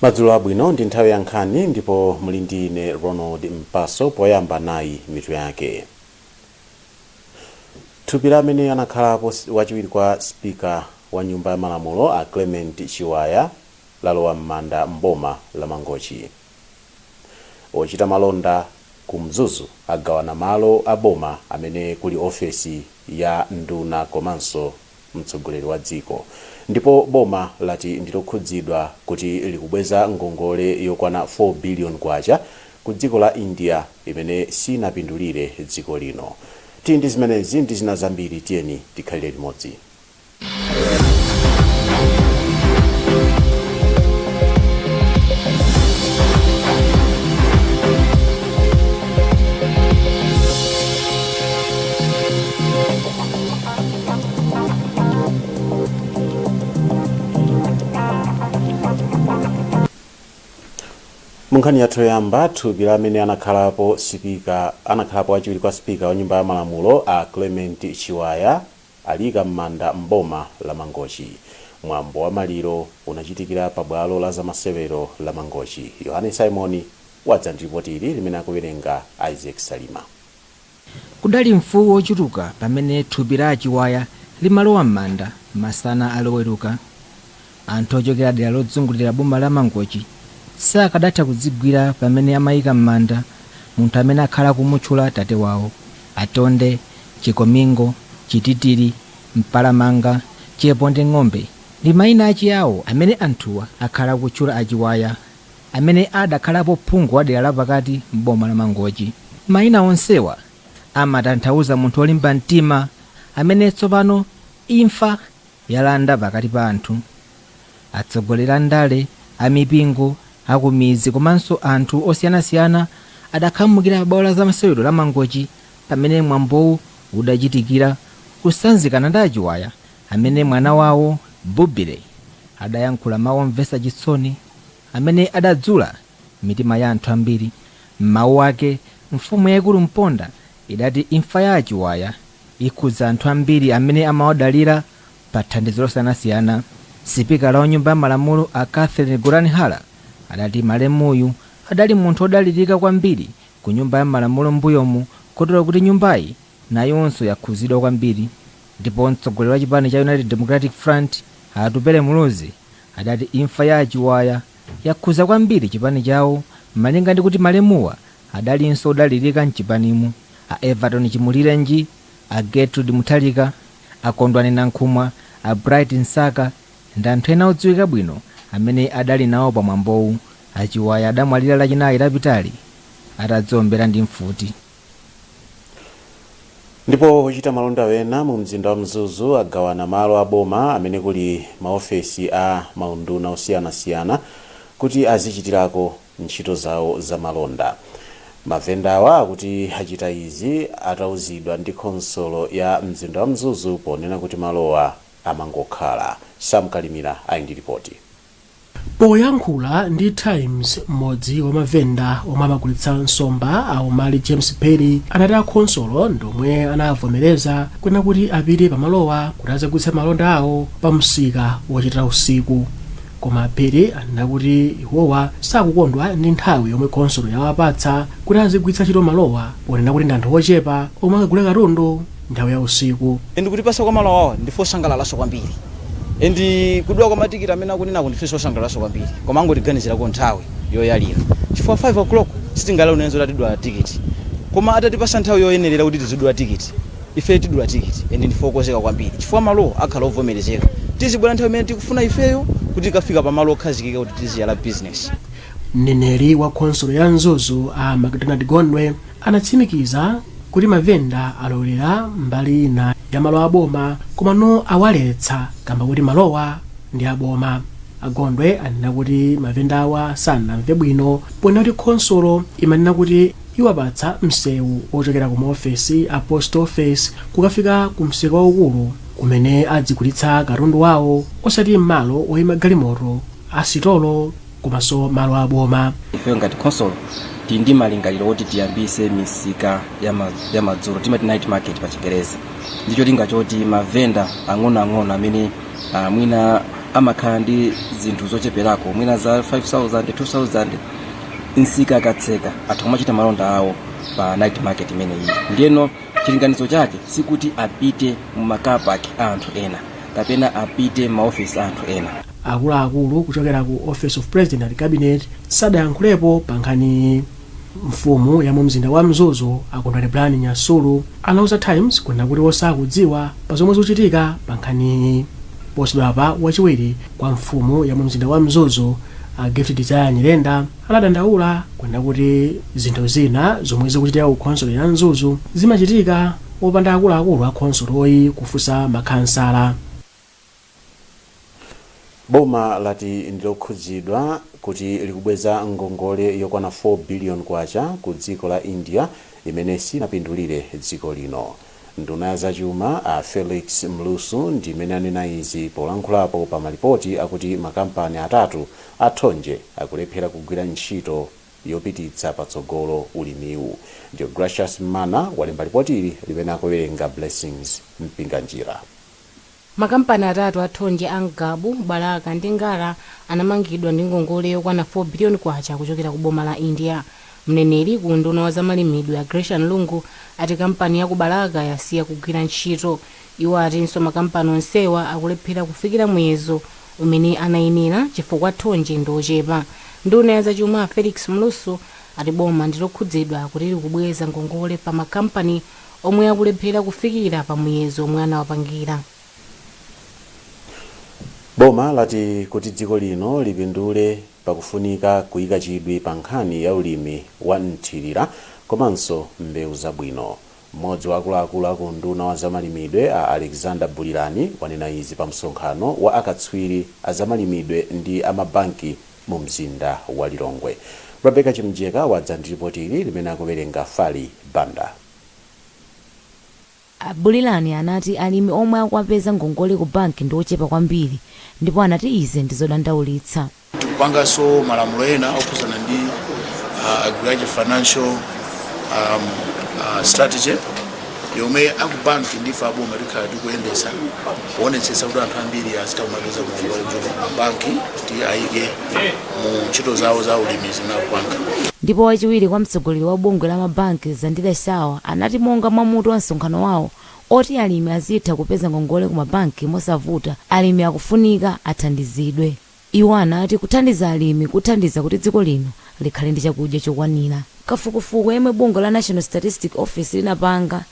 Madzulo abwino, ndi nthawi ya nkhani ndipo muli ndi ine Ronald Mpaso. Poyamba nayi mitu yake. Thupi la amene anakhalapo wachiwiri kwa spika wa Nyumba ya Malamulo a Clement Chiwaya lalowa m'manda m'boma la Mangochi. Ochita malonda ku Mzuzu agawana malo a boma amene kuli ofesi ya nduna komanso mtsogoleri wa dziko. Ndipo boma lati ndilokhudzidwa kuti likubweza ngongole yokwana 4 billion kwacha ku dziko la India imene sinapindulire dziko lino. Tili ndi zimenezi ndi zina zambiri, tiyeni tikhalire limodzi. Munkhani yathu yoyamba, thupi la amene anakhalapo sipika anakhalapo wachiwiri kwa spika wa Nyumba ya Malamulo a Clement Chiwaya aliyika m'manda m'boma la Mangochi. Mwambo wa maliro unachitikira pa bwalo la zamasewero la Mangochi. Yohane Simoni wadza ndi ripoti ili limene akuwerenga Isaac Salima. Kudali mfuwu wochuluka pamene thupi la a Chiwaya limalowa m'manda masana a Loweruka. Anthu ochokera dera lodzungulira boma la Mangochi sakadatha kudzigwira pamene amayika m'manda munthu amene akhala akumutchula tate wawo. A Tonde, Chikomingo, Chititiri, Mpalamanga, Chepo ndi Ng'ombe ndi mayina achiyawo amene anthuwa akhala akutchula a Chiwaya amene adakhalapo phungu wa dera la pakati m'boma la Mangochi. Mayina onsewa amatanthauza munthu wolimba mtima amene tsopano imfa yalanda pakati pa anthu. Atsogoleri a ndale, a mipingo, a kumidzi komanso anthu osiyanasiyana adakhamukira pa bwalo la zamasewero la Mangochi pamene mwambowu udachitikira kusanzikana ndi a Chiwaya amene mwana wawo Bubile adayankhula mawu omvetsa chisoni amene adadzula mitima ya anthu ambiri. M'mawu ake, mfumu yaikulu Mponda idati imfa ya a Chiwaya ikhudza anthu ambiri amene amawadalira pa thandizo losiyanasiyana. Sipikala wa Nyumba ya Malamulo a Catherine Gotani Hara adati malemuyu adali munthu odalirika kwambiri ku Nyumba ya Malamulo m'mbuyomu kotero kuti nyumbayi nayonso yakhudzidwa kwambiri. Ndipo mtsogoleri wa chipani cha United Democratic Front a Atupele Muluzi adati imfa ya a Chiwaya yakhudza kwambiri chipani chawo malinga ndi kuti malemuwa adalinso odalirika m'chipanimu. A Everton Chimulirenji, a Gertrude Mutharika, a Kondwani Nankhumwa, a Bright Msaka ndi anthu ena odziwika bwino amene adali nawo pa mwambowu. A Chiwaya adamwalira Lachinayi lapitali atadziombera ndi mfuti. Ndipo ochita malonda ena mu mzinda wa Mzuzu agawana malo a boma amene kuli maofesi a maunduna osiyanasiyana kuti azichitirako ntchito zawo za malonda. Mavendawa akuti achita izi atauzidwa ndi khonsolo ya mzinda wa Mzuzu ponena kuti malowa amangokhala. Sam Kalimira ali ndi ripoti. Poyankhula ndi Times, mmodzi wa mavenda omwe amagulitsa nsomba a Umali James Perry anati akhonsolo ndomwe anavomereza kunena kuti apite pamalowa kuti azagulitsa malonda awo pa msika wochitira usiku. Koma Perry anena kuti iwowa sakukondwa ndi nthawi yomwe khonsolo yawapatsa kuti azigwiritsa ntchito malowa ponena kuti ndi anthu ochepa omwe akagule katundu nthawi ya usiku. And kutipasa kwa malo awawa ndife osangalalanso kwambiri, and kudula kwa matikiti amene akunenako ndifenso osangalalanso kwambiri, koma angotiganizirako nthawi yoyalira chifukwa 5 o'clock sitingalole kuti atidula tikiti, koma atatipasa nthawi yoyenerera kuti tizidula tikiti, ife tidula tikiti, and ndife okonzeka kwambiri chifukwa malowo akhala ovomerezeka, tizibwera nthawi imene tikufuna ifeyo kuti tikafika pamalo okhazikika kuti tiziyala business. Mneneri wa khonsolo ya Mzuzu a MacDonald Gondwe anatsimikiza kuti mavenda alowelera mbali ina ya malo aboma komano awaletsa kamba kuti malowa ndi aboma. A Gondwe anena kuti mavendawa sanamve bwino ponena kuti khonsolo imanena kuti iwapatsa msewu ochokera ku maofesi a Post Office kukafika ku msika waukulu kumene adzigulitsa katundu wawo, osati m'malo oyima galimoto a sitolo komanso malo aboma. Ifeyo ngati khonsolo tili ndi malingaliro oti tiyambise misika ya madzulo, timati night market pa Chingerezi, ndi cholinga choti mavenda ang'onoang'ono amene mwina Amakhala ndi zinthu zocheperako, mwina za 5000, 2000. Msika akatseka, atha kumachita malonda awo pa night market imeneyi. Ndiyeno chilinganizo chake sikuti apite mu ma car park a anthu ena kapena apite maofisi a anthu ena. Akuluakulu kuchokera ku Office of President and Cabinet sadayankhulepo pa nkhaniyi. Mfumu ya mu mzinda wa Mzuzu, Akondwani Brian Nyasulu, anauza Times kunena kuti osakudziwa pa zomwe zikuchitika pa nkhaniyi. Posachedwapa, wachiwiri kwa mfumu ya mu mzinda wa Mzuzu, a Gift Desire Nyirenda, anadandaula kunena kuti zinthu zina zomwe zikuchitika ku khonsolo ya Mzuzu zimachitika opanda akuluakulu a khonsoloyi kufunsa makhansala. Boma lati ndilokhudzidwa kuti likubweza ngongole yokwana 4 billion kwacha ku dziko la India imene sinapindulire dziko lino. Nduna ya zachuma a Felix Mlusu ndi imene anena izi polankhulapo pa malipoti akuti makampani atatu athonje akulephera kugwira ntchito yopititsa patsogolo ulimiwu. Deogracious Mana walemba ripoti ili limene akuwerenga Blessings Mpinganjira. Makampani atatu athonje a Ngabu, Balaka ndi Ngala anamangidwa ndi ngongole yokwana 4 biliyoni kwacha kuchokera ku boma la India. Mneneri ku unduna wa zamalimidwe a Gresham Lungu ati kampani ya ku Balaka yasiya kugwira ntchito. Iwo atinso makampani onsewa akulephera kufikira muyezo umene anayenera chifukwa thonje ndi ochepa. Nduna ya zachuma a Felix Mlusu ati boma ndilokhudzidwa kuti likubweza ngongole pa makampani omwe akulephera kufikira pa muyezo omwe anawapangira. Boma lati kuti dziko lino lipindule, pakufunika kuyika chidwi pa nkhani ya ulimi wa mthirira komanso mbewu zabwino. Mmodzi wa akuluakulu aku unduna wa zamalimidwe a Alexander Bulirani wanena izi pa msonkhano wa akatswiri a zamalimidwe ndi amabanki mu mzinda wa Lilongwe. Rebecca Chimjeka wadza ndi ripoti ili limene akuwerenga Fali Banda. Bulirani anati alimi omwe akuwapeza ngongole ku banki ndi ochepa kwambiri, ndipo anati izi ndi zodandaulitsa. Tikupanganso malamulo ena okhuzana ndi agriculture financial strategy yomwe akubanki ndife aboma tikhala tikuyendesa kuonetsetsa kuti anthu ambiri azitha kumapeza ngongole kuchoka kumabanki kuti ayike mu ntchito zawo za ulimi zimene akupanga. Ndipo wachiwiri kwa mtsogoleri wa bungwe la mabanki Zandile Shawa anati monga mwa mutu wa msonkhano wawo oti alimi azitha kupeza ngongole ku mabanki mosavuta, alimi akufunika athandizidwe. Iwo anati kuthandiza alimi kuthandiza kuti dziko lino likhale ndi chakudya chokwanira. Kafukufuku yemwe bungwe la National Statistic Office linapanga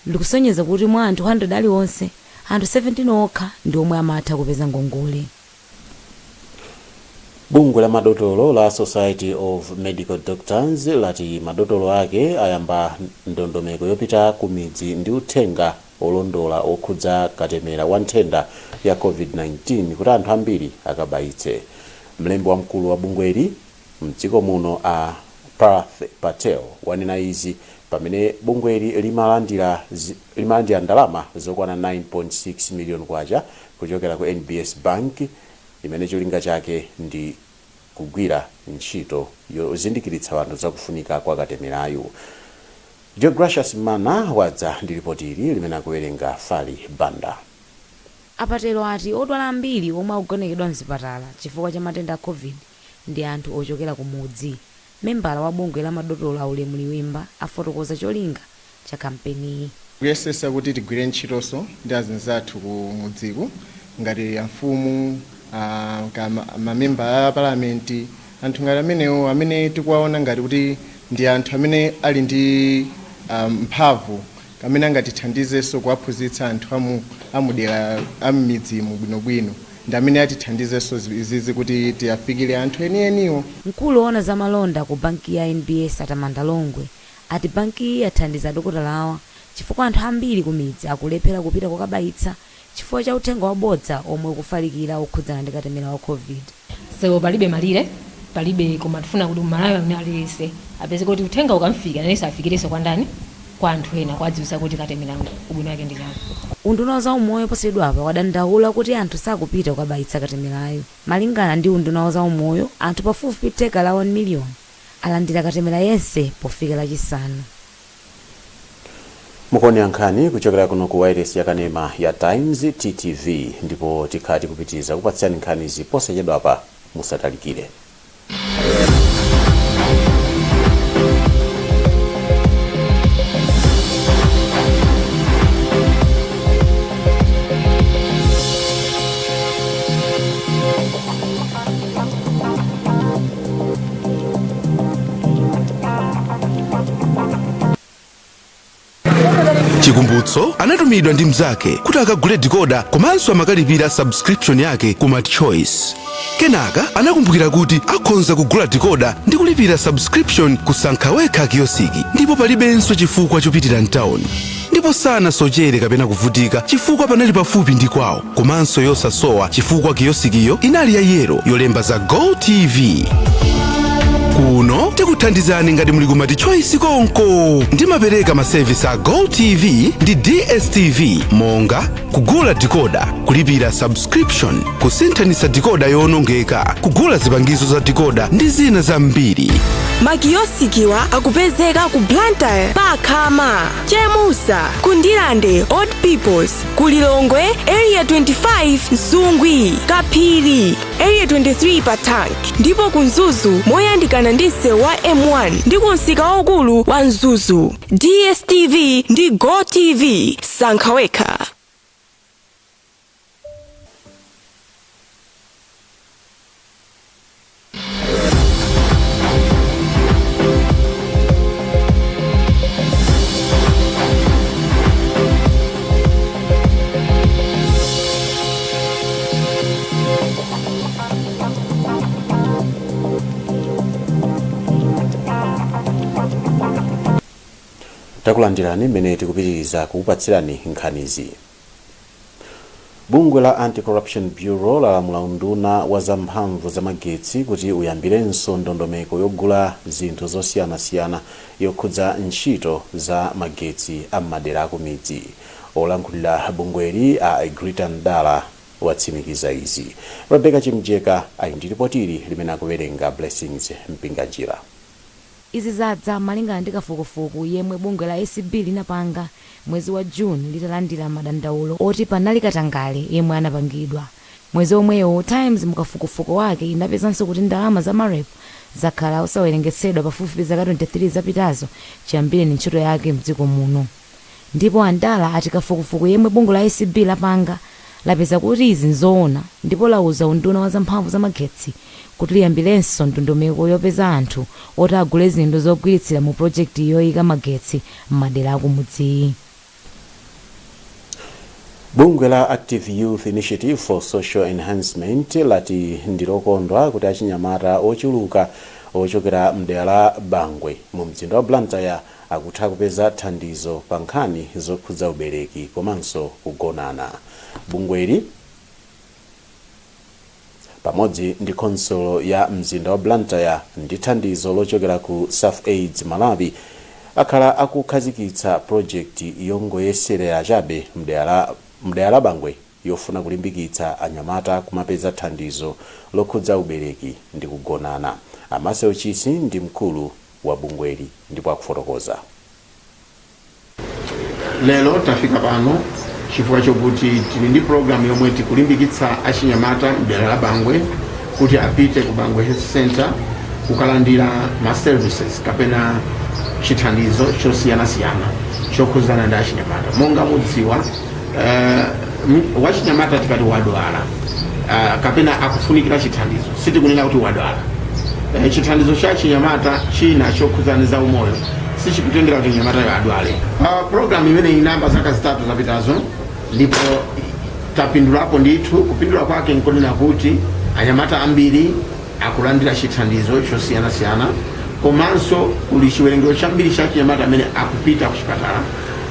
likusonyeza kuti mwa anthu 100 aliwonse, anthu 17 okha ndi omwe amatha kupeza ngongole. Bungwe la madotolo la Society of Medical Doctors lati madotolo ake ayamba ndondomeko yopita ku midzi ndi uthenga olondola okhudza katemera wa nthenda ya COVID-19 kuti anthu ambiri akabayitse. Mlembi wamkulu wa bungweli mdziko muno a Parth Patel wanena izi pamene bungweli limalandira ndalama zokwana 9.6 million kwacha kuchokera ku NBS Bank, imene cholinga chake ndi kugwira ntchito yozindikiritsa anthu zakufunika kwa katemerayu. Deogracious Mana wadza ndi ripoti ili limene akuwerenga Fali Banda. Apatelo ati odwala ambiri omwe akugonekedwa mzipatala chifukwa cha matenda a COVID ndi anthu ochokera ku mudzi. Membala wa bungwe la madotolo a Ulemu Liwimba afotokoza cholinga cha kampeniyi. Kuyesesa kuti tigwire ntchitonso ndi azinzathu ku mudziku ngati amfumu, mamemba a palamenti, anthu ngati amenewo amene tikuwaona ngati kuti ndi anthu amene ali ndi mphamvu amene angatithandizenso kuwaphunzitsa anthu amudera am'midzimu bwinobwino, ndi amene atithandizenso izizi kuti tiyafikire anthu enieniwo. Mkulu woona za malonda ku banki ya NBS Atamanda Longwe ati bankiyi yathandiza adokotalawa chifukwa anthu ambiri ku midzi akulephera kupita kukabayitsa chifukwa cha uthenga wabodza omwe ukufalikira okhudzana ndi katemera wa COVID. So palibe malire, palibe, koma tifuna kuti Mmalawi amene aliyense apeze kuti uthenga ukamfika, nayenso afikirenso kwa ndani, kwa anthu ena, kuwadziwitsa kuti katemera ubwino wake ndi chani. Unduna wa zaumoyo posachedwapa wadandaula kuti anthu sakupita kukabayitsa katemerayo. Malingana ndi unduna wa zaumoyo, anthu pafupifupi theka la 1 miliyoni alandira katemera yense pofika Lachisanu. Mukuonera nkhani kuchokera kuno ku wireless yakanema ya Times TTV, ndipo tikhala tikupitiriza kupatsirani nkhanizi posachedwapa. Musatalikire. Chikumbutso anatumidwa ndi mnzake kuti akagule decoder, komanso amakalipira subscription yake ku MultiChoice. Kenaka anakumbukira kuti akhonza kugula decoder ndi kulipira subscription kusankha wekha kiyosiki, ndipo palibenso chifukwa chopitira mtawuni. Ndipo sanasochere kapena kuvutika chifukwa panali pafupi ndi kwawo, komanso yosasowa chifukwa kiyosikiyo inali ya yellow yolemba za Go TV. Kuno tikuthandizani ngati muli ku MultiChoice konko. Ndimapereka masevisi a Go TV ndi DStv monga kugula decoder, kulipira subscription, kusinthanitsa decoder yowonongeka, kugula zipangizo za decoder ndi zina zambiri. Makiyosikiwa akupezeka ku Blantyre Pakhama, Chemusa, ku Ndirande Old Peoples, ku Lilongwe Area 25, Nsungwi, Kaphiri, Area 23 pa Tank, ndipo ku Mzuzu moyandikana ndi msewu wa M1 ndi ku msika waukulu wa Mzuzu. DStv ndi Go TV, sankha wekha. Takulandirani mmene tikupitiriza kukupatsirani nkhanizi. Bungwe la Anti-Corruption Bureau lalamula unduna wa zamphamvu zamagetsi kuti uyambirenso ndondomeko yogula zinthu zosiyanasiyana yokhudza ntchito za magetsi a m'madera akumidzi. Olankhulira bungweli a Egrita Mdala watsimikiza izi. Rebecca Chimjeka ali ndi ripotili limene akuwerenga Blessings Mpinganjira. Izi zadza malingana ndi kafukufuku yemwe bungwe la ACB linapanga mwezi wa June litalandira madandaulo oti panali katangale yemwe anapangidwa. Mwezi omwewo, Times mukafukufuku wake inapezanso kuti ndalama za MAREP zakhala osawerengetsedwa pafupifupi zaka 23 zapitazo chiyambireni ntchito yake mdziko muno. Ndipo a Ndala ati kafukufuku yemwe bungwe la ACB lapanga lapeza kuti izi nzoona, ndipo lauza unduna wa zamphamvu za magetsi kuti liyambirenso ndondomeko yopeza anthu oti agule zinthu zogwiritsira mu projekiti yoyika magetsi m'madera akumudziyi. Bungwe la Active Youth Initiative for Social Enhancement lati ndilokondwa kuti achinyamata ochuluka ochokera mdera la Bangwe mu mzinda wa Blantyre akutha kupeza thandizo pa nkhani zokhudza ubereki komanso kugonana. Bungweli pamodzi ndi khonsolo ya mzinda wa Blantyre ndi thandizo lochokera ku SAfAIDS Malawi akhala akukhazikitsa project yongoyeserera chabe mdera la Bangwe yofuna kulimbikitsa anyamata kumapeza thandizo lokhudza ubereki ndi kugonana. A Marcel Chisi ndi mkulu wa bungweli ndipo akufotokoza. Lero tafika pano chifukwa chokuti tili ndi program yomwe tikulimbikitsa achinyamata mdera la Bangwe kuti apite ku Bangwe Health Center kukalandira ma services kapena chithandizo chosiyanasiyana chokhudzana ndi achinyamata. Monga mudziwa, wachinyamata tikati wadwala kapena akufunikira chithandizo, sitikunena kuti wadwala. Chithandizo cha chinyamata china chokhudzana ndi zaumoyo sichikutengera kuti mnyamatayo adwale. Program imene inayamba zaka 3 zapitazo ndipo tapindulapo ndithu. Kupindula kwake nkunena kuti anyamata ambiri akulandira chithandizo chosiyanasiyana, komanso kuli chiwerengero chambiri cha chinyamata amene akupita ku chipatala,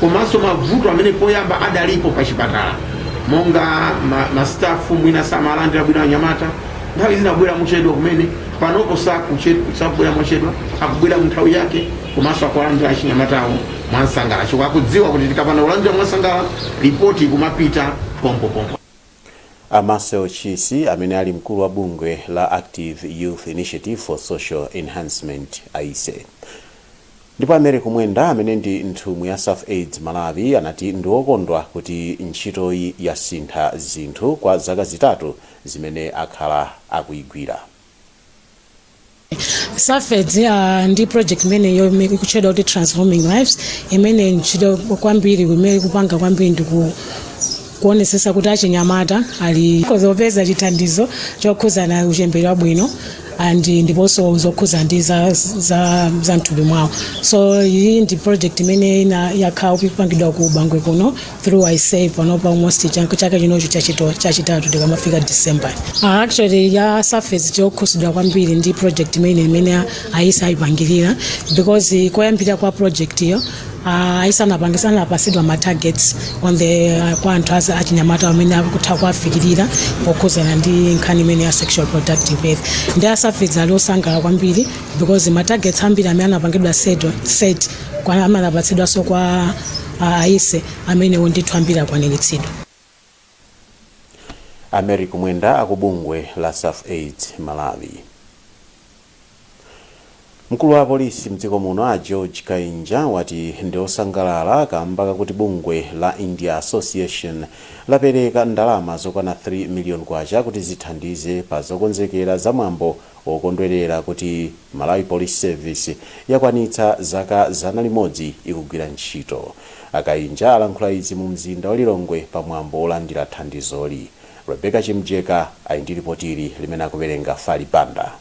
komanso mavuto amene poyamba adalipo pa chipatala monga ma staff mwina samalandira bwino anyamata, nthawi zina kubwera mochedwa kumene panopo sakubwera mochedwa, akubwera mu nthawi yake, komanso akulandira achinyamatawo mwansangala chifukwa akudziwa kuti tikapanda kulandira mwansangala ripoti ikumapita pompopompo. A Marcel Chisi amene ali mkulu wa bungwe la Active Youth Initiative for Social Enhancement, AYISE. Ndipo Amere Kumwenda, amene ndi nthumwi ya SAfAIDS Malawi, anati ndi wokondwa kuti ntchitoyi yasintha zinthu kwa zaka 3 zimene akhala akuyigwira. SAfAIDS ndi project imene yomwe ikutchedwa kuti Transforming Lives, imene ntchito kwambiri imene ikupanga kwambiri ndi kuonesesa kuti achinyamata ali zopeza chithandizo chokhuzana uchembere wabwino and ndiponso zokhuza ndi za mthupi mwawo. So iyi ndi project imene ina yakhala ikupangidwa ku Bangwe kuno through ISA panopa almost chaka chinocho chachitatu tikamafika December. Actually ya SAfAIDS chokhuzidwa kwambiri ndi project imene AISA ayipangirira, because koyambira kwa project iyo AISA anapasidwa ma targets on the kwa anthu achinyamata amene akutha kuwafikirira pokhuzana ndi nkhani imene ya sexual reproductive health. Ndi a SAfAIDS ali osangalala kwambiri because ma targets ambiri amene anapangidwa set amanapatsidwanso kwa AISA amenewo ndithu ambiri akwaniritsidwa. Amary Kumwenda akubungwe la SAfAIDS Malawi. Mkulu wa polisi mdziko muno a George Kainja wati ndi osangalala kamba kakuti bungwe la India Association lapereka ndalama zokwana 3 million kwacha kuti zithandize pa zokonzekera za mwambo wokondwerera kuti Malawi Police Service yakwanitsa zaka 100 ikugwira ntchito. Akainja alankhula izi mu mzinda wa Lilongwe pa mwambo wolandira thandizoli. Rebecca Chimjeka ali ndi ripotili limene akuwerenga Fali Banda.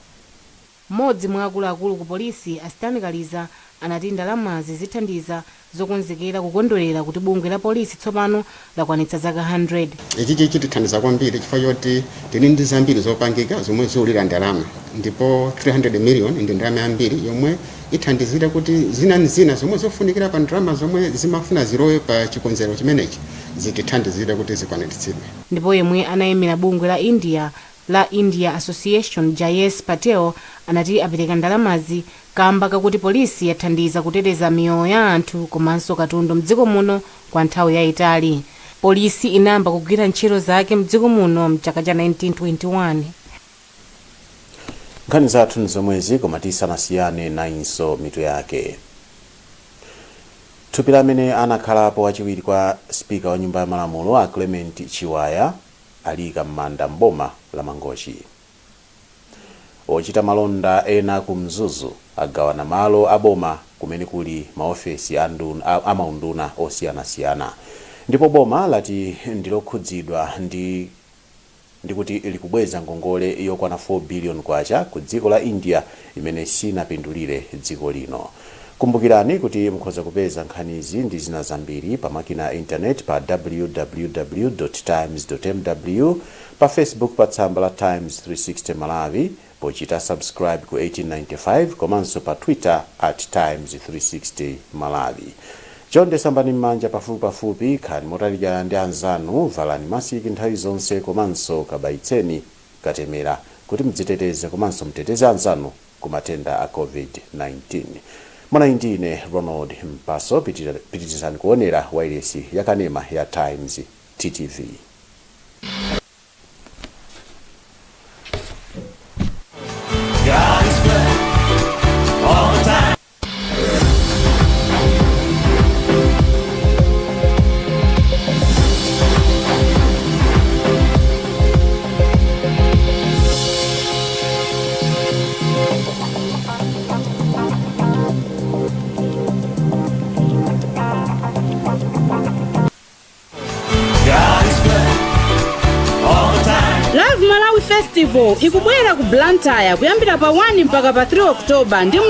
Mmodzi mwa akuluakulu ku polisi, a Stan Kaliza, anati ndalamazi zithandiza zokonzekera kukondwerera kuti bungwe la polisi tsopano lakwanitsa zaka 100. Ichichi chitithandiza kwambiri chifukwa choti tili ndi zambiri zopangika zomwe ziulira ndalama, ndipo 300 million ndi ndalama yambiri yomwe ithandizira kuti zina ndi zina zomwe zofunikira pa ndalama zomwe zimafuna zilowe pa chikonzero chimenechi zitithandizire kuti zikwaniritsidwe. Ndipo yemwe anayimira bungwe la India la India Association, Jayes Patel, anati apereka ndalamazi kamba kakuti polisi yathandiza kuteteza miyoyo ya anthu komanso katundu mdziko muno kwa nthawi yayitali. Polisi inayamba kugwira ntchito zake mdziko muno mchaka cha 1921. Nkhani zathu ndi zomwezi, koma tisanasiyane nayinso mitu yake. Thupi la amene anakhalapo wachiwiri kwa spika wa nyumba ya malamulo a Clement Chiwaya aliyika m'manda m'boma la Mangochi. Ochita malonda ena ku Mzuzu agawana malo a boma kumene kuli maofesi a maunduna osiyanasiyana. Ndipo boma lati ndilokhudzidwa ndi ndikuti likubweza ngongole yokwana 4 billion kwacha ku dziko la India imene sinapindulire dziko lino. Kumbukirani kuti mukhoza kupeza nkhanizi ndi zina zambiri pa makina a internet pa www.times.mw, pa Facebook pa tsamba la Times 360 Malawi pochita subscribe ku 1895, komanso pa Twitter at Times 360 Malawi. Chonde sambani m'manja pafupipafupi, khalani motalikirana ndi anzanu, valani masiki nthawi zonse komanso kabayitseni katemera kuti mudziteteze komanso muteteze anzanu ku matenda a COVID-19. Munali ndi ine Ronald Mpaso. Pitirizani kuonera wailesi ya kanema ya Times TTV. God is good all the time. God is good all the time. Love Malawi Festival ikubwera ku Blantyre kuyambira pa 1 mpaka pa 3 October ndi mla